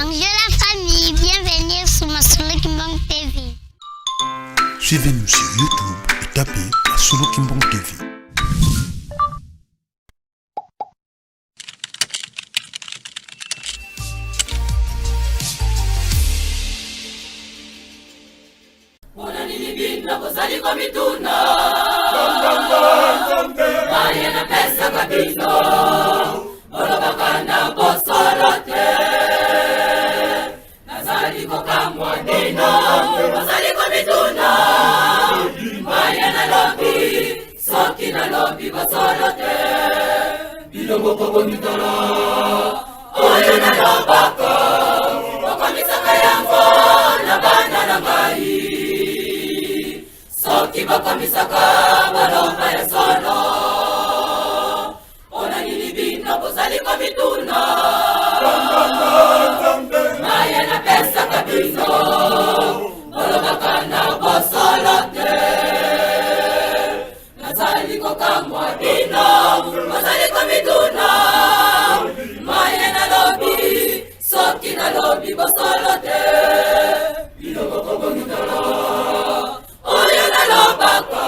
Bonjour la famille, bienvenue sur Masolo Kimbang TV. Suivez-nous sur YouTube et tapez Masolo Kimbang TV. Mpona nini bino bozali komituna maye napesaka bino bolobaka na bosolo te nazali kokamwa bino bozali komituna maye nalobi soki nalobi bosolo te bino moko bomitala oyo nalobaka bokomisaka yango na bana na ngai soki bokomisaka baloba ya solo mpona nini bino bozali komituna maye napesaka bino bolobaka na bosolo te nazali kokamwa bino bozali komituna maye nalobi soki nalobi bosolo te bino moko bomitala oyo nalobaka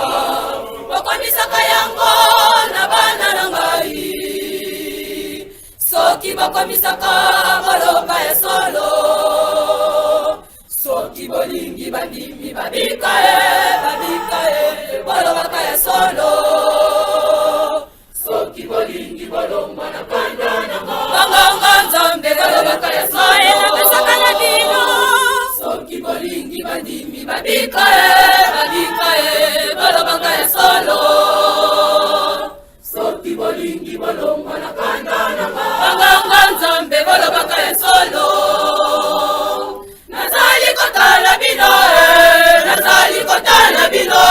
bokomisaka yango na bana na ngai soki bokomisaka boloba ya solo soki bolingi bandimi babika e babika e bolobaka ya solo soki bolingi bolongwa na kanda nanga banganga nzambe bolobaka ya solo napesaka na bino soki bolingi bandimi babika e babika e bolobaka ya solo soki bolingi bolongwa na kanda nanga banganga nzambe bolobaka ya solo nazali kotala bino eh, nazali kotala bino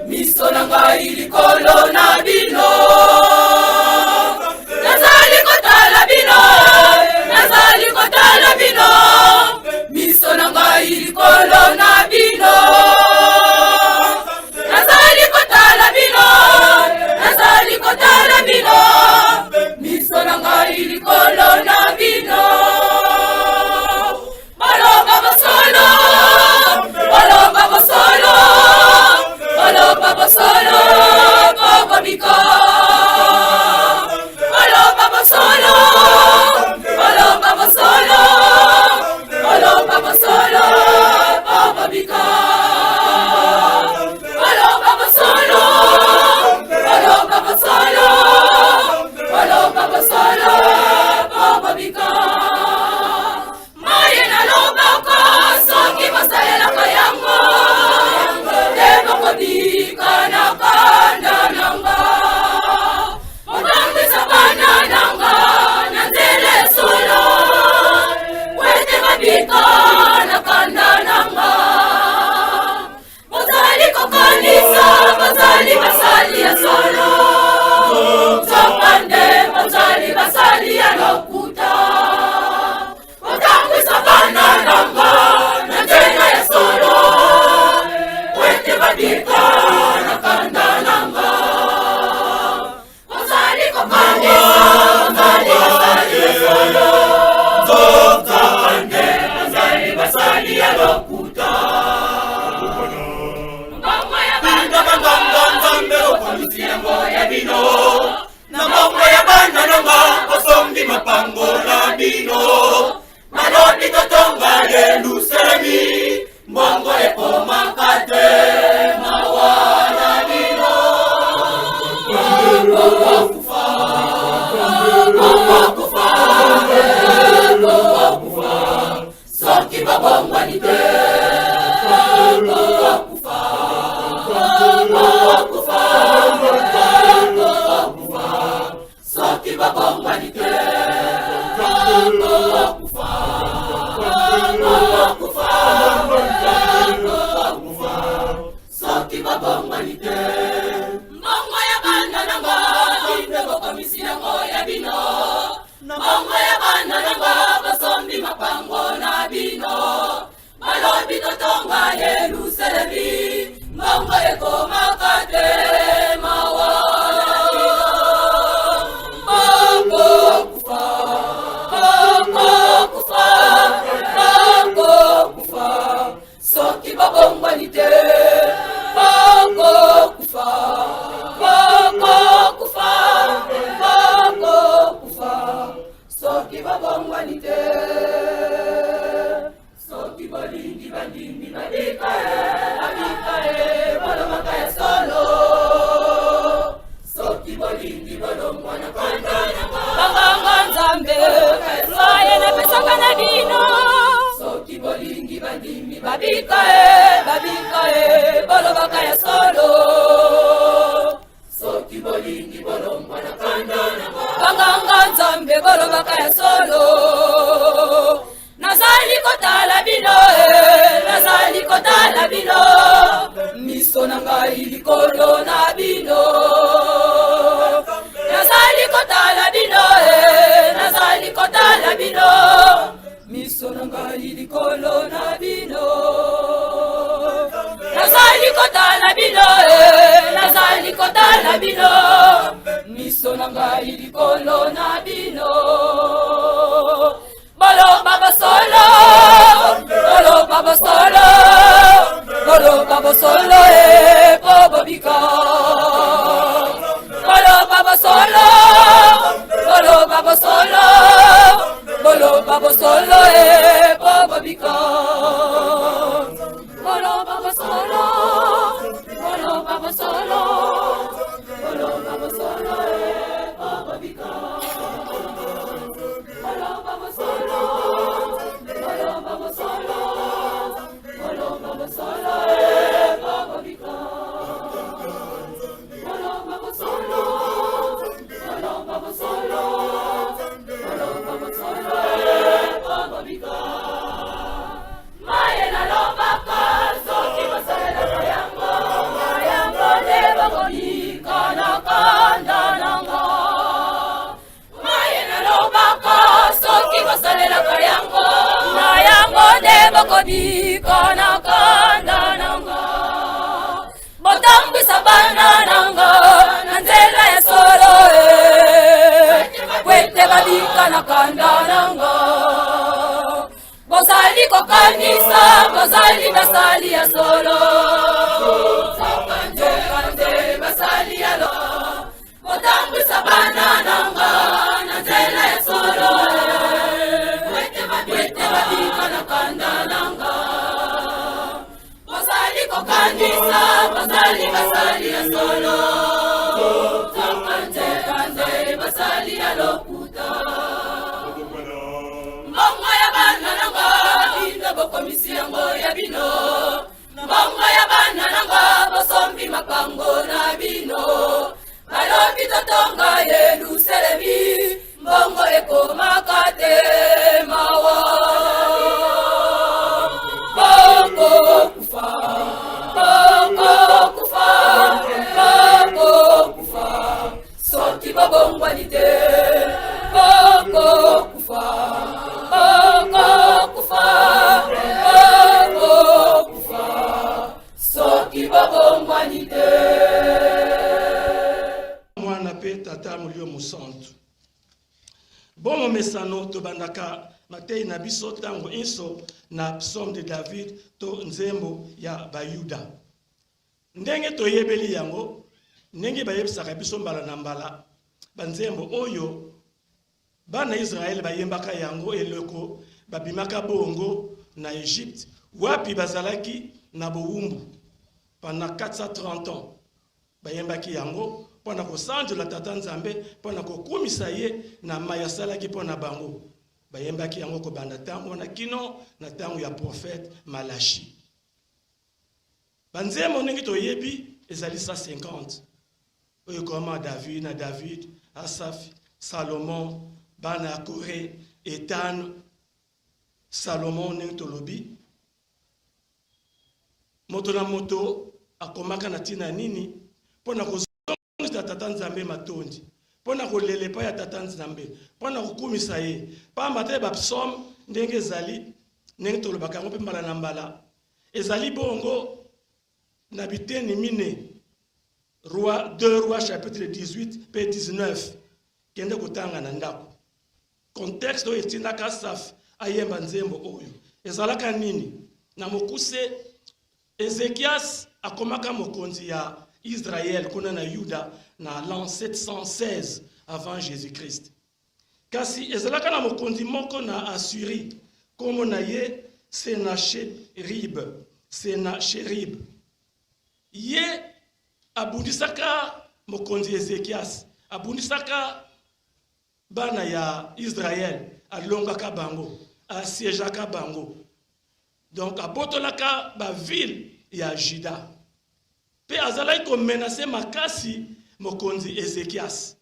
miso na ngai likolo na bino nazali kotala bino nazali kotala bino miso na ngai likolo na bino nazali kotala bino nazali kotala bino miso na ngai likolo na bino baloba bosolo baloba bosolo baloba bosolo bokobika baloba bosolo baloba bosolo baloba bosolo bokobika baloba bosolo baloba bosolo baloba bosolo bokobika maye nalobaka soki bosalelaka yango nde bokobika na kanda nanga botambwisa bana nanga na nzela ya solo wete babika na kanda nanga bozali kokanisa bazali basali ya solo nzokande bazali basali ya lokuta botambwisa bana nanga na nzela ya solo wete babika na kanda nanga bozali kokanisa bazali basali ya solo nzokande bazali basali ya lokuta mbongo ya bana banganga nzambe okomisi yango ya bino na mbongo ya bana nanga osombi mapango na bino balobi totonga yelusalemi mbongo ekomaka te mawa na bino bokokufa bokokufa bokokufa soki babongwani te bokokufa bokokufa bokokufa soki babongwani te bokokufa bokokufa bokokufa soki babongwani te mbongo ya bana nanga bino bokomisi yango ya bino mbongo ya bana nanga basombi mapango na bino balobi totonga yelusalemi mbongo ekomaka te mawa bokokufa bokokufa. Soki bobongwani te, soki bolingi bandimi babika e, babika e, bolobaka ya solo. Soki bolingi bolongwa na kanda na nga. Banganga Nzambe, maye napesaka na bino. Soki bolingi bandimi babika e, babika e, bolobaka ya solo. Soki bolingi bolongwa na kanda na nga. Banganga Nzambe bolobaka ya solo. Nazali kotala bino eh, nazali kotala bino, miso na ngai likolo na bino. Nazali kotala bino eh, nazali kotala bino, miso na ngai likolo na bino. Nazali kotala bino eh, nazali kotala bino, miso na ngai likolo na bino. Boloba bosolo, boloba bosolo, boloba bosolo e po bobika. Boloba bosolo, boloba bosolo, boloba bosolo e po bobika. Boloba bosolo, boloba bosolo, boloba bosolo e po bobika. Boloba bosolo, boloba bosolo, boloba bosolo e po bobika. Boloba bosolo, boloba bosolo, boloba bosolo e po bobika. Maye nalobaka soki bosalelaka yango, yango nde bokobika na kanda na nga. Maye nalobaka soki bosalelaka yango, na yango nde bokobika na kanda na nga. Botambwisa bana na nga na nzela ya solo e, po ete babika na kanda na nga. Bozali kokanisa bozali basali ya solo, nzokande basali ya lo. Botambwisa bana na nga na nzela ya solo e, po ete babika na kanda na nga. Bozali kokanisa bozali basali ya solo, nzokande basali ya lokuta. Mbongo ya bana na nga bino bokomisi yango ya bino. Mbongo ya bana na nga bosombi mapango na bino. Balobi totonga Yelusalemi, mbongo ekomaka te mawa. Bokokufa, bokokufa, bokokufa soki bobongwani te. Bokokufa, bokokufa, bokokufa soki bobongwani te. Mwana mpe Tata Molimo Mosantu. Bo momesano, tobandaka matei na biso ntango inso na Psaume de David to nzembo ya Bayuda. Ndenge toyebeli yango, ndenge bayebisaka biso mbala na mbala, banzembo oyo bana Israele bayembaka yango eleko babimaka bongo na Egypte, wapi bazalaki na bowumbu pendant 430 ans. Bayembaki yango mpo na kosanjola Tata Nzambe, mpo na kokumisa ye na mai asalaki mpo na bango. Bayembaki yango kobanda ntango wana kino na ntango ya prophète Malachi. Banzembo ndenge toyebi ezali 150 oyo ekoma David na David, Asaph, Salomon, bana ya Kore, Etan, Salomon. Ndenge tolobi, moto na moto akomaka na ntina nini? Mpo na kozongisa Tata Nzambe matondi, mpo na kolela epai ya Tata Nzambe, mpo na kokumisa ye. Pamba te bapsaume, ndenge ezali, ndenge tolobaka yango mpe mbala na mbala, ezali bongo na biteni mine. Roi, 2 Roi chapitre 18 mpe 19, kende kotanga na ndako. Contexte oyo etindaka Asaph ayemba nzembo oyo ezalaka nini? Na mokuse, Ezekias akomaka mokonzi ya Israel kuna na Yuda na l'an 716 avant Jésus-Christ. Kasi ezalaka na mokonzi moko na Asuri, nkombo na ye Senasheribe. Senasheribe. Ye abundisaka mokonzi Ezekias, abundisaka bana ya Israël, alongaka bango, asiégeaka bango. Donc abotolaka ba ville ya Juda. Pe azalaki komenacer makasi mokonzi Ezekias.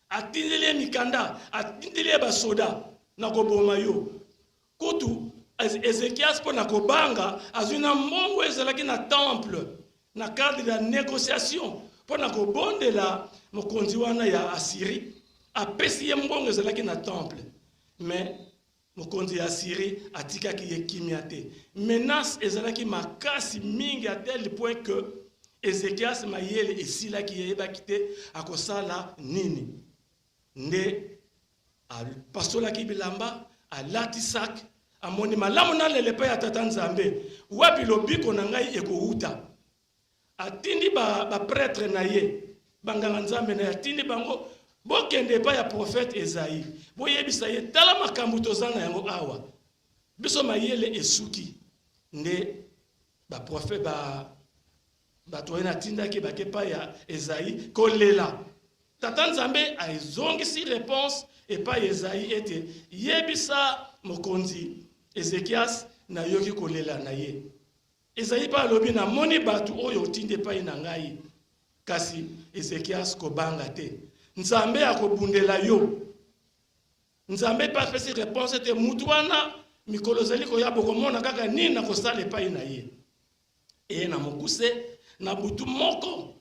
Atindeli ye mikanda, atindeli ye basoda na koboma yo. Kutu Ezekias mpo na kobanga azwi na mbongo ezalaki na temple na cadre ya négociation mpo na kobondela mokonzi wana ya Assyrie, apesi ye mbongo ezalaki na temple. Mais mokonzi ya Assyrie atikaki ye kimia te. Menace ezalaki makasi mingi à tel point que Ezekias mayele esilaki, yeyebaki te akosala nini. Nde apasolaki bilamba, alati sac, amoni malamu nalela epai ya tata Nzambe, wapi lobiko na ngai ekowuta. Atindi ba prêtre na ye, banganga Nzambe na ye, atindi bango bokende epai ya prophète Esaïe, boyebisa ye tala makambo toza na yango awa, biso mayele esuki. Nde ba prophète ba bato oyo natindaki bake epai ya Esaïe kolela. Tata Nzambe azongisi réponse epai Esaïe ete yebisa mokonzi Ezekias nayoki kolela na ye. Esaïe mpe alobi namoni bato oyo otindi epai na ngai, kasi Ezekias kobanga te, Nzambe akobundela yo. Nzambe mpe apesi réponse ete mutu wana mikolo ezali koya bokomona kaka nini nakosala epai na ye. Eye na mokuse na butu moko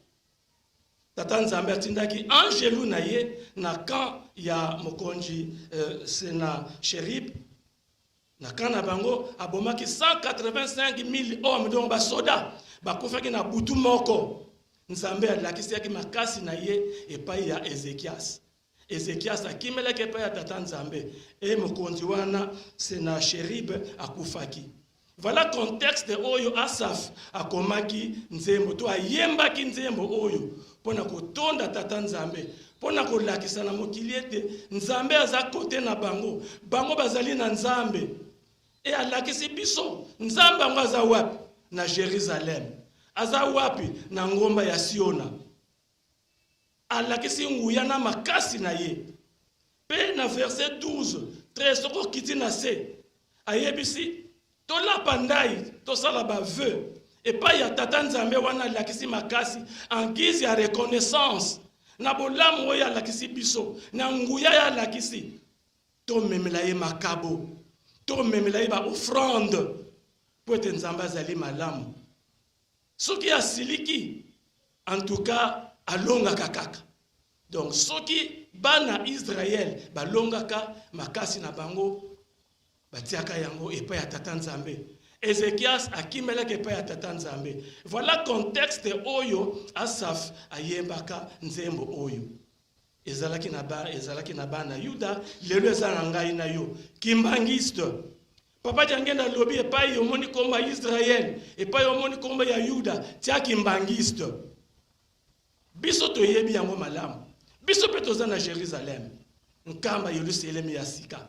tata Nzambe atindaki angelu na ye na camp ya mokonzi Sennacherib. Na camp na bango abomaki 185 000 hommes, donc basoda bakufaki na butu moko. Nzambe alakisaki makasi na ye epai ya Ezekias. Ezekias akimelaki epai ya tata Nzambe e mokonzi wana Sennacherib akufaki. Voilà contexte oyo Asaph akomaki nzembo to ayembaki nzembo oyo mpona kotonda tata Nzambe, mpona kolakisa na mokili ete Nzambe aza kote na bango, bango bazali na Nzambe. E alakisi biso Nzambe yango aza wapi? Na Jérusalem. Aza wapi? Na ngomba ya Siona. Alakisi nguya na makasi na ye. Pe na verset 12, 13 soki okiti na se, ayebisi tolapa ndai, tosala ba vœux epai ya tata Nzambe wana alakisi makasi en guise ya reconnaissance na bolamu oyo alakisi biso, na nguya ya alakisi, tomemela ye makabo, tomemela ye ba offrande po ete Nzambe azali malamu. Soki asiliki, en tout cas alongaka kaka. Donc soki bana Israël balongaka makasi na bango, batiaka yango epai ya tata Nzambe. Ezekias akimelaki epai ya tata Nzambe. Voilà contexte oyo Asaph ayembaka nzembo oyo. Ezalaki na ba, ezalaki na bana Yuda, lelo eza na ngai na yo. Kimbangiste. Papa Diangenda alobi epai omoni kombo ya Israël, epai omoni kombo ya Yuda, tia kimbangiste. Biso toyebi yango malamu. Biso pe toza na Jérusalem, nkamba Yerusalem ya sika.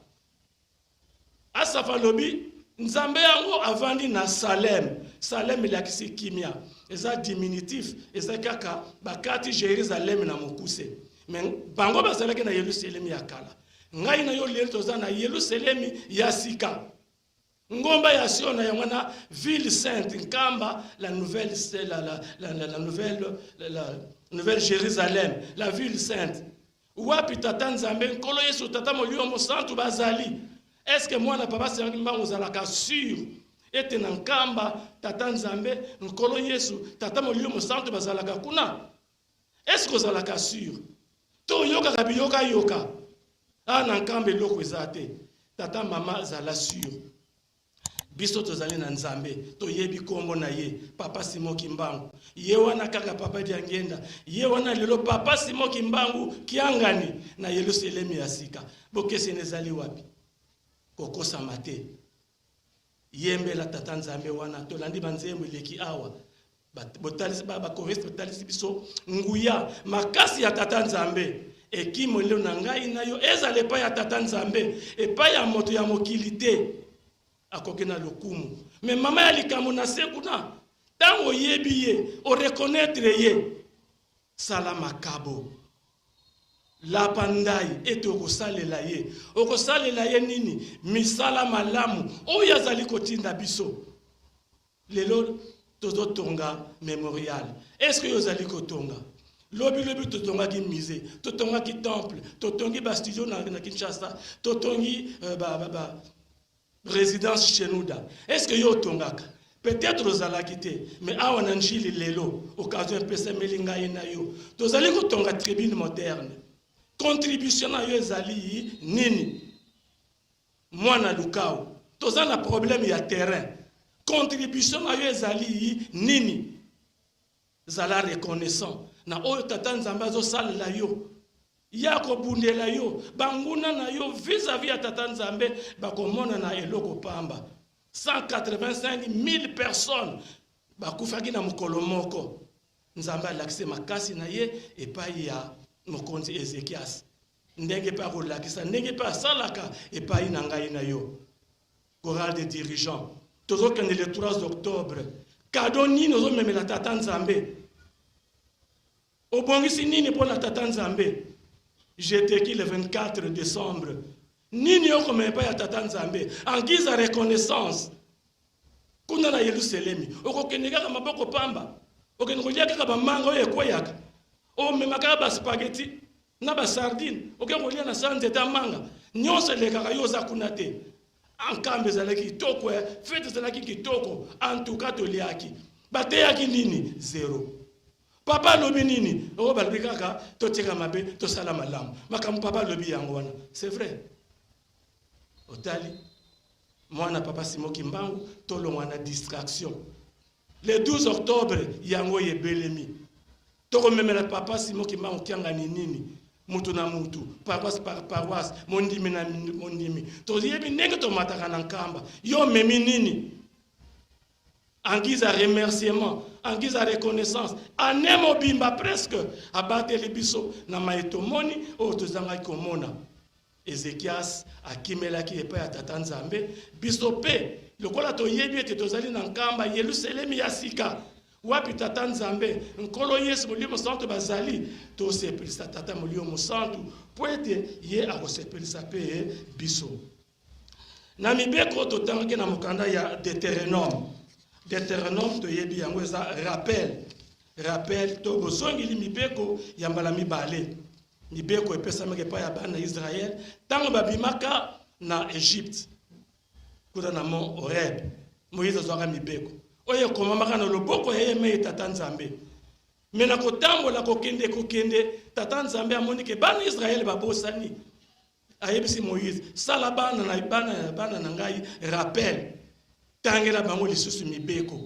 Asaph alobi Nzambe yango avandi na Salem. Salem elakisi kimia. Eza diminutif, eza kaka bakati Jérusalem na mokuse. Mais bango bazalaki na Yerusalem ya kala. Ngai na yo lelo toza na Yerusalem ya sika. Ngomba ya Siona yango wana ville sainte, nkamba la nouvelle, la, la, la, la, la nouvelle, la, la nouvelle Jérusalem, la ville sainte. Wapi tata Nzambe, Nkolo Yesu, tata Molimo Mosantu bazali. Est-ce que mwana papa Simon Kimbangu ozalaka sûr ete na nkamba tata Nzambe, Nkolo Yesu, tata Molimo Mosantu bazalaka kuna? Est-ce que ozalaka sûr? To oyokaka biyoka yoka? Ah, na nkamba eloko eza te. Tata mama zala sûr. Biso tozali na Nzambe, toyebi kombo na ye, Papa Simon Kimbangu. Ye wana kaka Papa Diangenda, ye wana lelo Papa Simon Kimbangu Kiangani na Yerusalemi ya sika. Bokeseni ezali wapi? Kokosama te. Yembela Tata Nzambe wana, tolandi banzembo eleki awa. Ba choriste botalisi biso nguya makasi ya Tata Nzambe. Ekimelo na ngai na yo ezala epai ya Tata Nzambe, epai ya moto ya mokili te. Akoki na lokumu. Mais mama ya likambo na se kuna, ntango oyebi ye, oreconnaitre ye, sala makabo. Lapa ndai ete okosalela ye. Okosalela ye nini? Misala malamu oyo azali kotinda biso. Lelo tozotonga memorial. Est-ce que yo ozali kotonga? Lobi lobi totongaki musée, totongaki temple, totongi ba studio na, na Kinshasa, totongi euh, ba, ba, ba résidence Chenouda. Est-ce que yo otongaka? Peut-être ozalaki te, mais awa na Njili lelo occasion epesameli ngai na yo. Tozali kotonga tribune moderne. Contribution na yo ezali nini? Mwana Lukau, toza na problème ya terrain. Contribution na yo ezali nini? Zala reconnaissant na oyo Tata Nzambe azosalela yo. Ya kobundela yo, banguna na yo vis-à-vis ya Tata Nzambe bakomona na eloko pamba. 185 000 personnes bakufaki na mokolo moko. Nzambe alakisi makasi na ye epai ya mokonzi Ezekias. Ndenge mpe akolakisa ndenge mpe asalaka epai na ngai na yo. Chorale des dirigeants, tozokende le 3 octobre. Kado nini ozomemela Tata Nzambe? Obongisi nini mpo na Tata Nzambe? Jeteki le 24 décembre. Nini okomema epai ya Tata Nzambe en guise ya reconnaissance? Kuna na Yelusalemi, okokende kaka maboko pamba? Okende kolia kaka bamanga oyo ekweyaka? Omema kaka baspaghetti na basardine, okende kolia na sa nzete ya manga? Nyonso elekaka, yo oza kuna te. Enkambe ezalaki kitoko, eh. Fete ezalaki kitoko, en tout cas toliaki. Bateyaki nini? Zero. Papa alobi nini? Oyo balobi kaka totika mabe, tosala malamu. Makambo papa alobi yango wana, c'est vrai. Otali mwana papa Simon Kimbangu, tolongwa na distraction. Le 12 octobre yango ebelemi. Tokomemela papa Simon Kimbangu Kiangani nini? Mutu na mutu, paroisse par paroisse, mondimi na mondimi. Toyebi ndenge tomataka na Nkamba. Yo omemi nini? En guise ya remerciement, en guise ya reconnaissance, année mobimba presque abateli biso na maye tomoni oyo tozangaki komona. Ezekias akimelaki epai ya Tata Nzambe. Biso mpe, lokola toyebi ete tozali na Nkamba, Yelusalemi ya sika, wapi Tata Nzambe, Nkolo Yesu, Molimo Mosantu bazali, tosepelisa Tata Molimo Mosantu mpo ete ye akosepelisa mpe biso. Na mibeko totangaki na mokanda ya Deuteronome. Deuteronome toyebi yango eza rappel. Rappel to bozongeli mibeko ya mbala mibale. Mibeko epesamaki epai ya bana ya Israël ntango babimaka na Egypte kuna na mont Horeb. Moïse azwaka mibeko oyo ekomamaka na loboko ya ye mei Tata Nzambe. Me na kotambola kokende kokende, Tata Nzambe amoni ke bana Israël babosani. Ayebisi Moïse, sala bana na bana bana na ngai rappel, tangela bango lisusu mibeko.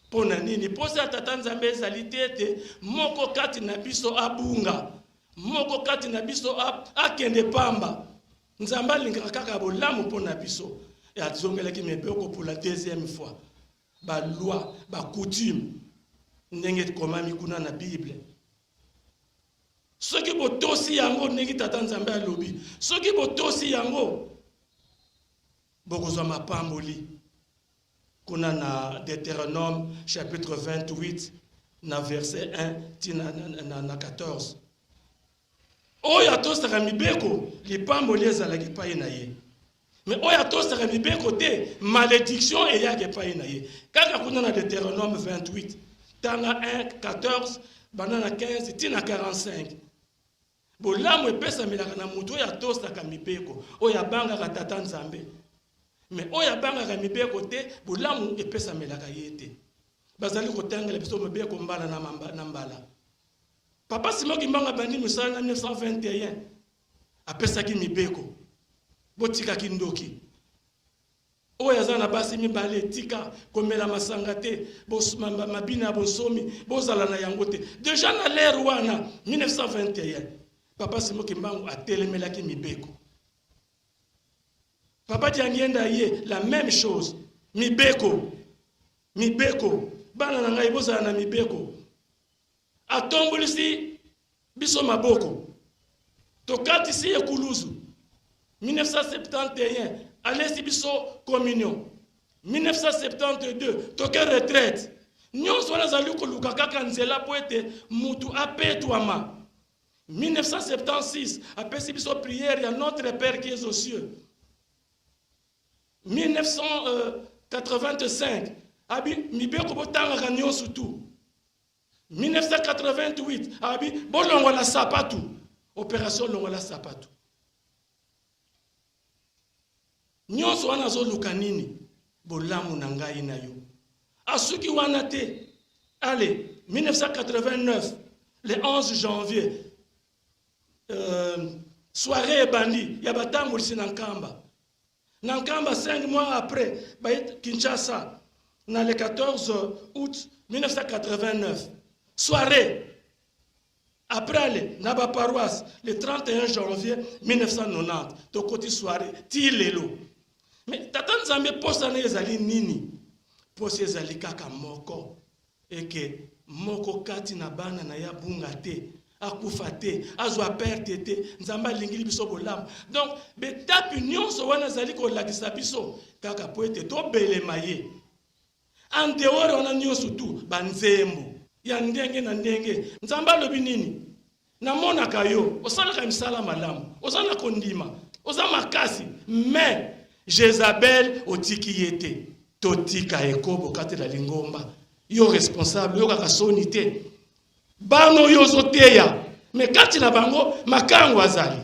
Mpo na nini? Mposa ya Tata Nzambe ezali te ete moko kati na biso abunga, moko kati na biso akende pamba. Nzambe alingaka kaka bolamu mpo na biso. Azongelaki mibeko pour la deuxième fois, ba loi, ba coutume ndenge ekomami kuna na Bible. Soki botosi yango ndenge Tata Nzambe alobi, soki botosi yango, bokozwa mapamboli. Kuna na Deuteronome chapitre 28 na verset 1 ti na, na, na, na 14. Oyo atosaka mibeko, lipamboli ezalaka epai na ye. Mais oyo atosaka mibeko te, malédiction eyaka epai na ye. Kaka kuna na Deuteronome 28, tanga 1, 14, banda na 15 ti na 45. Bolamu epesamelaka na moto oyo atosaka mibeko, oyo abangaka Tata Nzambe. Mais oyo abangaka mibeko te, bolamu epesamelaka ye te. Bazali kotangela biso mibeko mbala na mbala. Papa Simon Kimbangu abandi mosala na 1921, apesaki mibeko, botika kindoki. Oyo aza na basi mibale, tika komela masanga te, mabina ya bonsomi bozala na yango te. Deja na l'ère wana 1921, Papa Simon Kimbangu atelemelaki mibeko. Papa Diangienda ye la même chose, mibeko, mibeko. Bana na ngai bozala na mibeko. Atombolisi biso maboko. Tokatisi ekuluzu 1971, alesi biso communion. 1972 toke retraite. Nyonso wana azali koluka kaka nzela mpo ete mutu apetwama. 1976 apesi biso prière ya Notre Père qui est aux cieux. 1985 abi mibeko botangaka nyonso tu. 1988 abi bolongola sapatu, operation longola sapatu. Nyonso wana azoluka nini? Bolamu na ngai na yo. Asuki wana te. Allez, 1989 le 11 janvier, soirée ebandi ya batambolisi na Nkamba. Na Nkamba, 5 mois après, baye Kinshasa na le 14 août 1989. Soirée après aller na ba paroisse le 31 janvier 1990, tokoti soirée ti lelo. Mais tata Nzambe posa na ezali nini? Posa ezali kaka moko, eke moko kati na bana na ya bunga te, akufa te, azwa perte te. Nzambe alingili biso bolamu. Donc betapi nyonso wana ezali kolakisa biso kaka po ete tobelema ye. En dehors wana nyonso tu banzembo ya ndenge na ndenge. Nzambe alobi nini? Namonaka yo osalaka misala malamu, oza na kondima, oza makasi, mais Jezabel otiki ye te. Totika ekobo kati na lingomba. Yo responsable, yo kaka soni te. Bana oyo ozoteya, mais kati na bango makango azali.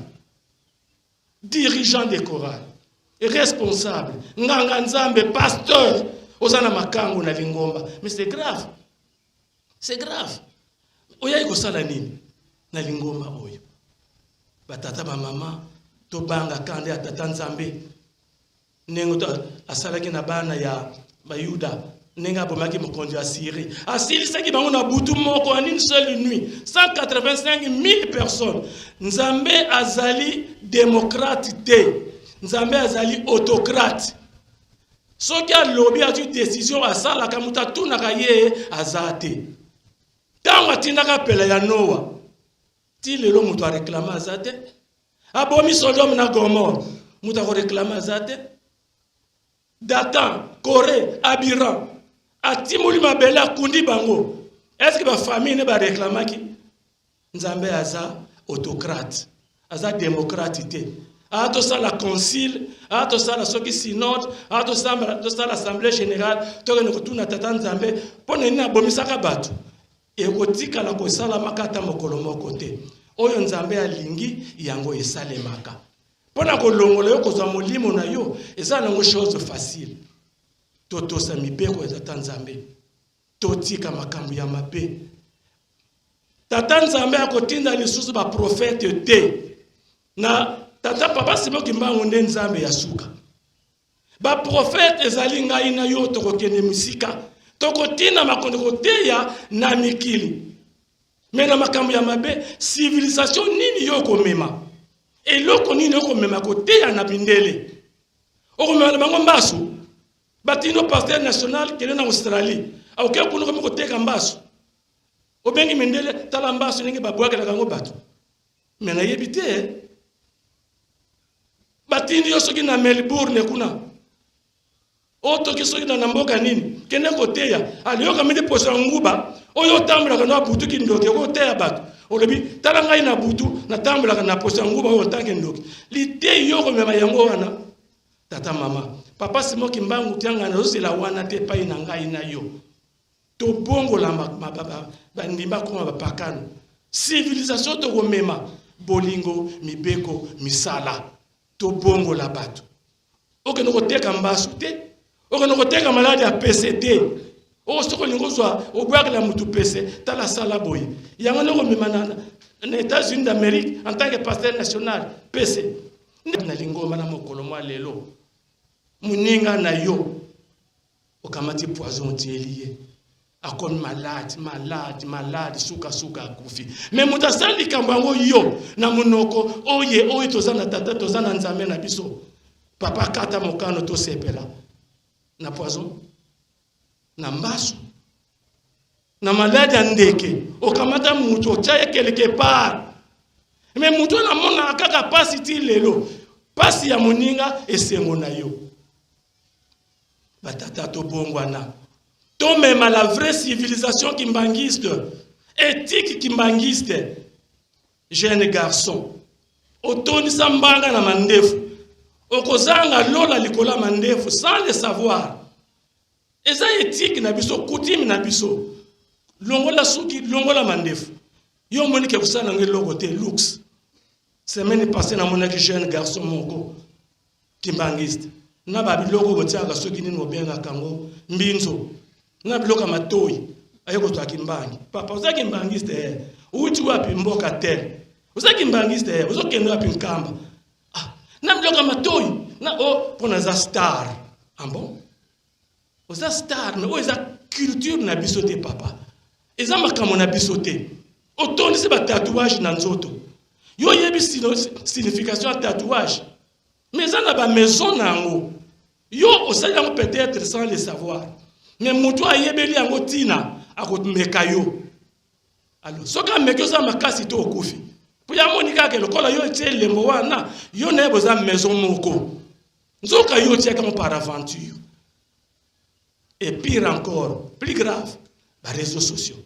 Dirigeant de chorale, responsable, nganga nzambe, pasteur, oza na makango na lingomba. Mais c'est grave. C'est grave. Oyaki kosala nini na lingomba oyo? Batata ba mama, tobanga kanda ya tata Nzambe. Ndenge asalaki na bana ya Bayuda, ndenge abomaki mokonzi ya Syrie, asilisaki bango na butu moko, en une seule nuit, 185 000 personnes. Nzambe azali démocrate te, Nzambe azali autocrate. Soki alobi, azwi décision, asalaka, moto atunaka ye aza te. Ntango atindaka pela ya Noa, ti lelo moto areklame aza te. Abomi Sodome na Gomorre, moto akoreklame aza te. Datan, Coré, Abiram, atimoli mabele, akundi bango. Est-ce que bafamille ne bareklamaki? Nzambe aza autocrate, aza démocrate te. Aa tosala concile, aa tosala soki synode, aa tosala assemblée générale, tokende kotuna tata Nzambe mpo na nini abomisaka bato. Ekotikala kosalamaka ata mokolo moko te. Oyo Nzambe alingi yango esalemaka. Mpo na kolongola yo, kozwa molimo na yo, eza nango chose facile. Totosa mibeko ya tata Nzambe, totika makambo ya mabe. Tata Nzambe akotinda lisusu baprofete te. Na tata papa Simon Kimbangu nde Nzambe ya suka. Baprofete ezali ngai na yo, tokokende mosika, tokotinda makondo koteya na mikili. Me na makambo ya mabe, civilisation nini yo okomema? Eloko nini okomema koteya na mindele? Okomema na bango mbasu? Batino pasteur national kende na Australie, oke kuna okomi koteka mbasu. Obengi mindele, tala mbasu ndenge babwakelaka yango bato. Me nayebi te. Batindi yo soki na Melbourne kuna, otoki soki na mboka nini, kende koteya. Aliyoka mindi poso ya nguba oyo otambolaka na butu kindoki, okoteya bato. Olobi tala ngai na butu natambolaka na poso ya nguba oyo otanke ndoki. Liteyi yo komema yango wana. Tata mama, papa Simon Kimbangu Kiangani azozela wana te epai na ngai na yo. Tobongola bandimba koma bapakano. Civilisation tokomema bolingo, mibeko, misala. Tobongola bato. Okende koteka mbasu te, okende koteka maladi ya pese te. Oyo soki olingi ozwa obwakela mutu pese, tala sala boye. Yango nde okomema na États-Unis d'Amérique en tant que pasteur national pese. Na lingomba na mokolo mwa lelo, moninga na yo okamati poison otieli ye, akomi malade, malade, malade, suka suka akufi. Me moto asali likambo yango yo na monoko oye oyo toza na tata, toza na Nzambe na biso. Papa kata mokano, tosepela na poison, na mbasu, na maladi ya ndeke. Okamata mutu otya ye quelque part. Mais moto wana amonaka kaka pasi ti lelo. Pasi ya moninga esengo na yo. Batata tobongwana. Tomema la vraie civilisation kimbanguiste, éthique kimbanguiste. Jeune garçon, otondisa mbanga na mandefu, okozanga lola likolo ya mandefu sans le savoir. Eza éthique na biso, coutume na biso. Longola suki, longola mandefu. Yo omoni ke kosala nango eloko te, looks. Semaine passée namonaki jeune garçon moko kimbanguiste na ba biloko botiaka soki nini bobengaka yango mbinzo na biloko ya matoi aye kozwa kimbangi. Papa oza kimbanguiste eh. Uti wapi mboka tel? Oza kimbanguiste eh. Ozokende wapi Nkamba? Ah, na biloko ya matoi na o oh, mpo naza star. Ah bon? Oza star mais oyo eza culture na biso te papa. Eza makambo na biso te. Otondisi ba tatouage na nzoto. Yo oyebi signification ya tatouage? Mais eza na ba maison na yango. Yo osali yango peut-être sans le savoir. Mais moto ayebeli yango tina akomeka yo. Alors soki ameki oza makasi to okufi. Po ya moni kaka lokola yo etie elembo wana, yo na ye boza maison moko. Nzoka yo otiaka yango par aventure. Et pire encore, plus grave, ba réseaux sociaux.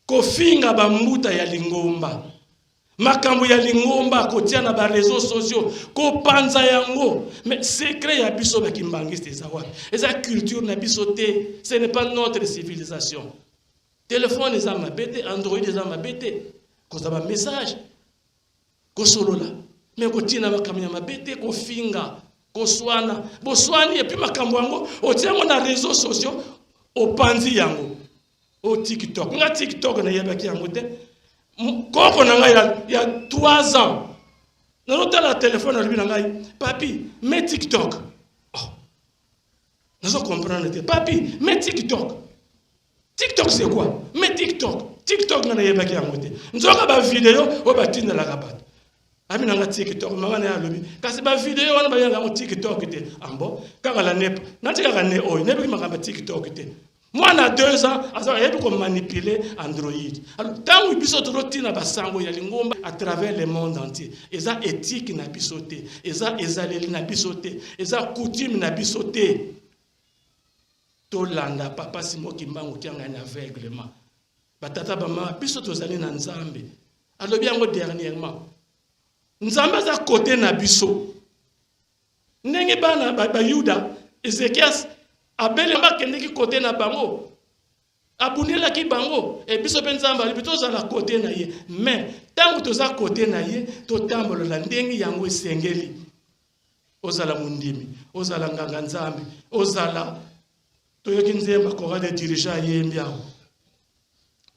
Kofinga ba mbuta ya lingomba. Makambo ya lingomba kotia na ba réseaux sociaux, kopanza yango. Mais secret ya biso ba kimbanguiste eza wapi? Eza culture na biso te. Ce n'est pas notre civilisation. Téléphone eza mabe te, Android eza mabe te. Kozwa ba message, kosolola, mais kotina makambo ya mabe te, kofinga, koswana. Boswani et puis makambo yango otia yango na réseaux sociaux, opanzi yango. O TikTok, nga TikTok nayebaki yango te. Koko na ngai ya 3 ans nazotala telefone, alobi na ngai, papi, me TikTok. Oh. Nazo comprendre te. Papi, me TikTok. TikTok c'est quoi? Mais TikTok, TikTok nga nayebaki yango te. Nzoka ba video oyo batindelaka bato. Abi nanga TikTok, mama na ye alobi, kasi ba video wana bayanga yango TikTok te. Ambo, kaka la nepa. Nati kaka ne oyo, nayebaki makambo ya TikTok te. Mwana 2 ans aza ayebi ko manipuler Android. Alors tango biso tozotina basango ya lingomba à travers le monde entier, eza éthique na biso te, eza ezaleli na biso te, eza coutume na biso te. Tolanda papa Simon Kimbangu Kiangani aveuglement. Batata bamama, biso tozali na Nzambe. Alobi yango dernièrement. Nzambe aza kote na biso. Ndenge bana ba Yuda, Ezekias abele bakendeki kote na bango. Abundelaki bango. E biso pe Nzambe alobi tozala kote na ye. Mais tango toza kote na ye, totambola ndenge yango esengeli. Ozala mondimi, ozala nganga Nzambe, ozala toyoki nzembo chorale de dirigeant ayembi awa.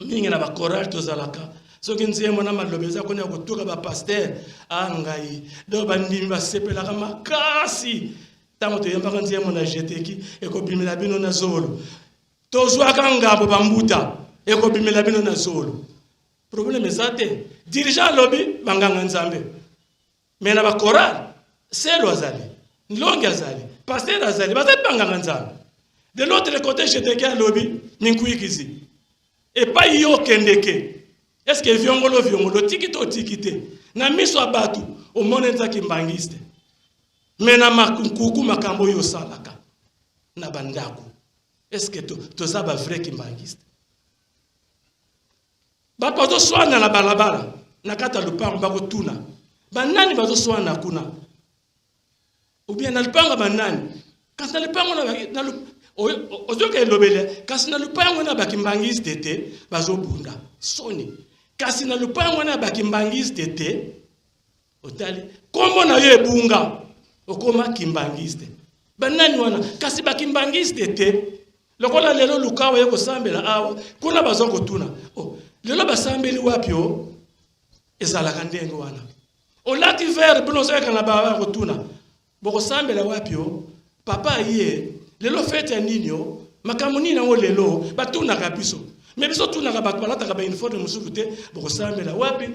Mingi na ba chorale tozalaka soki nzembo na maloba eza koni ya kotuka ba pasteur a ngai donc bandimi basepelaka makasi ntango toyembaka nzembo na jeteki ekobimela bino na zolo, tozwaka ngambo bambuta ekobimela bino na zolo. Problème eza te, dirigeant alobi banganga Nzambe, mais na ba chorale selo azali, nlongi azali, pasteur azali, bazali banganga Nzambe. De l'autre côté jeteki alobi minkuikizi epai yo okendeke, est-ce que viongolo viongolo otiki to otiki te na miso ya bato omoni eza kimbangiste, mais na nkuku makambo oyo osalaka na bandako, est-ce que toza ba vrai kimbangiste? Bato bazoswana na balabala na kati ya lupango, bakotuna banani bazoswana kuna, ou bien na lupango banani, kasi na lupango na ozoka elobele, kasi na lupango na bakimbangiste te bazobunda soni, kasi na lupango na bakimbangiste te otali kombo na yo ebunga okoma kimbangiste. Banani wana? Kasi bakimbangiste te. Lokola lelo Lukawa ye kosambela awa, kuna baza kotuna oh, lelo basambeli wapi? O ezalaka ndenge wana, olati vert bino ozoyaka na baba kotuna bokosambela wapi? O papa ye lelo fete ya nini? O makambo nini yango lelo batunaka biso? Me biso tunaka bato balataka ba uniforme mosusu te, bokosambela wapi?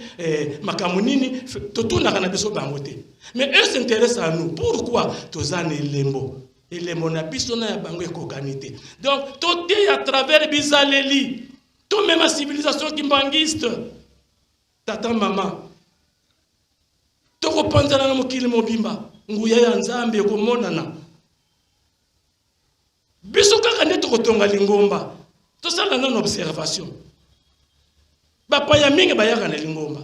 Makambo nini? Totunaka na biso bango te. Mais eux s'intéressent à nous. Pourquoi? Toza na elembo, elembo na biso na ya bango ekokani te. Donc toteya à travers bizaleli, tomema civilisation kimbangiste. Tata mama, Tokopanzana na mokili mobimba, nguya ya Nzambe ekomonana. Biso kaka nde tokotonga lingomba. Tosala nano observation. Bapaya mingi bayaka na lingomba.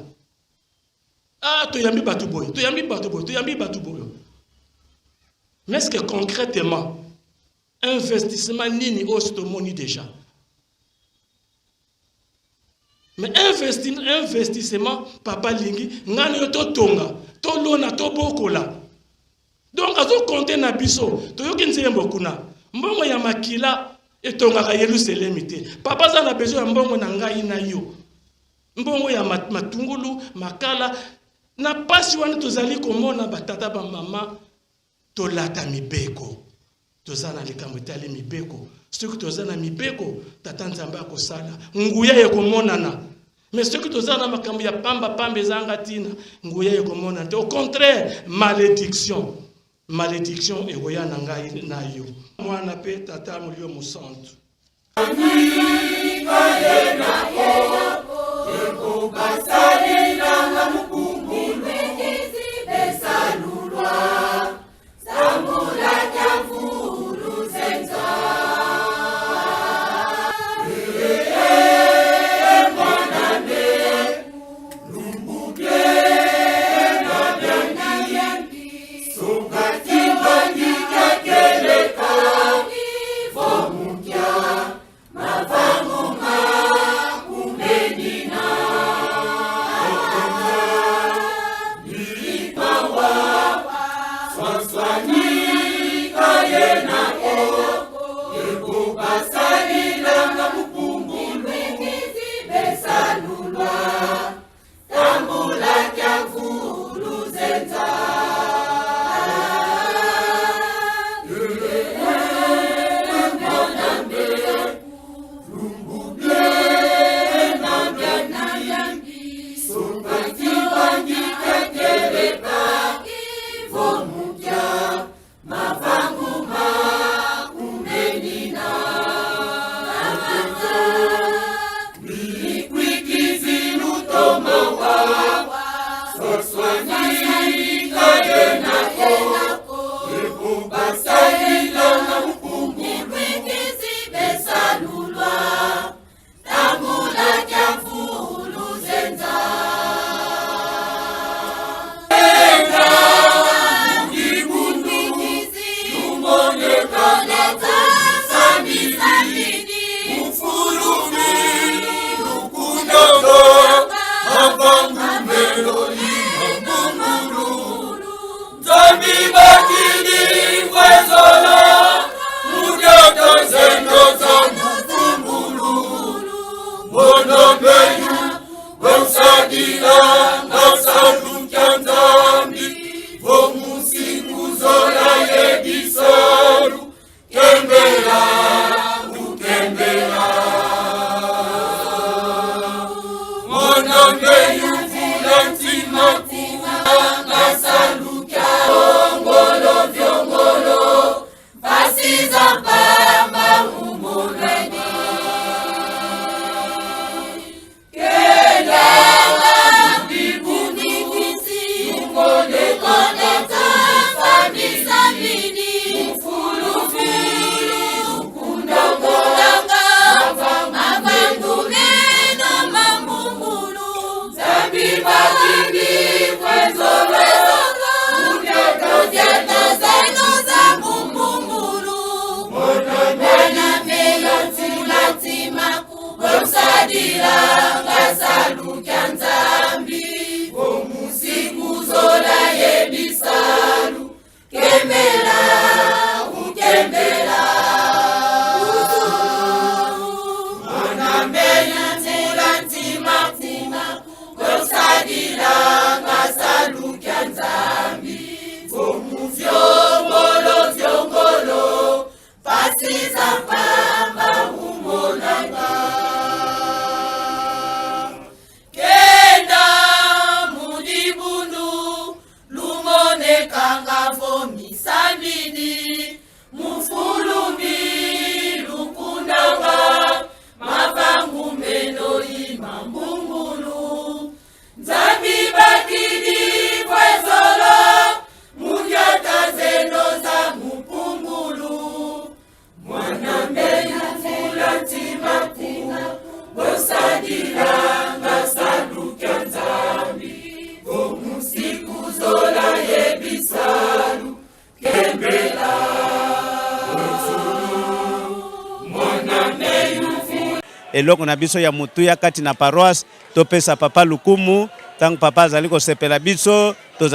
Ah, toyambi bato boye, toyambi bato boye, toyambi bato boye. Mais est-ce que concrètement, investissement nini oyo tomoni déjà? Mais investissement papa lingi ngai na yo totonga, tolona, tobokola. Donc azokonte na biso. Toyoki nzembo kuna, mbongo ya makila etongaka Yelusalemi te. Papa aza na besoin ya mbongo na ngai na yo, mbongo ya matungulu, makala. Na pasi wana tozali komona batata bamama, tolata mibeko. Toza na likambo etali mibeko. Soki toza na mibeko, tata Nzambe akosala, nguya ekomonana. Mais soki toza na makambo ya pamba pamba ezanga ntina, nguya ekomonana te. Au contraire, malédiction, malédiction ekoya na ngai na yo. Mwana mpe Tata Molimo Mosantu. Eloko na biso ya motuya kati na paroisse, topesa papa lukumu. Ntango papa azali kosepela, biso tozali.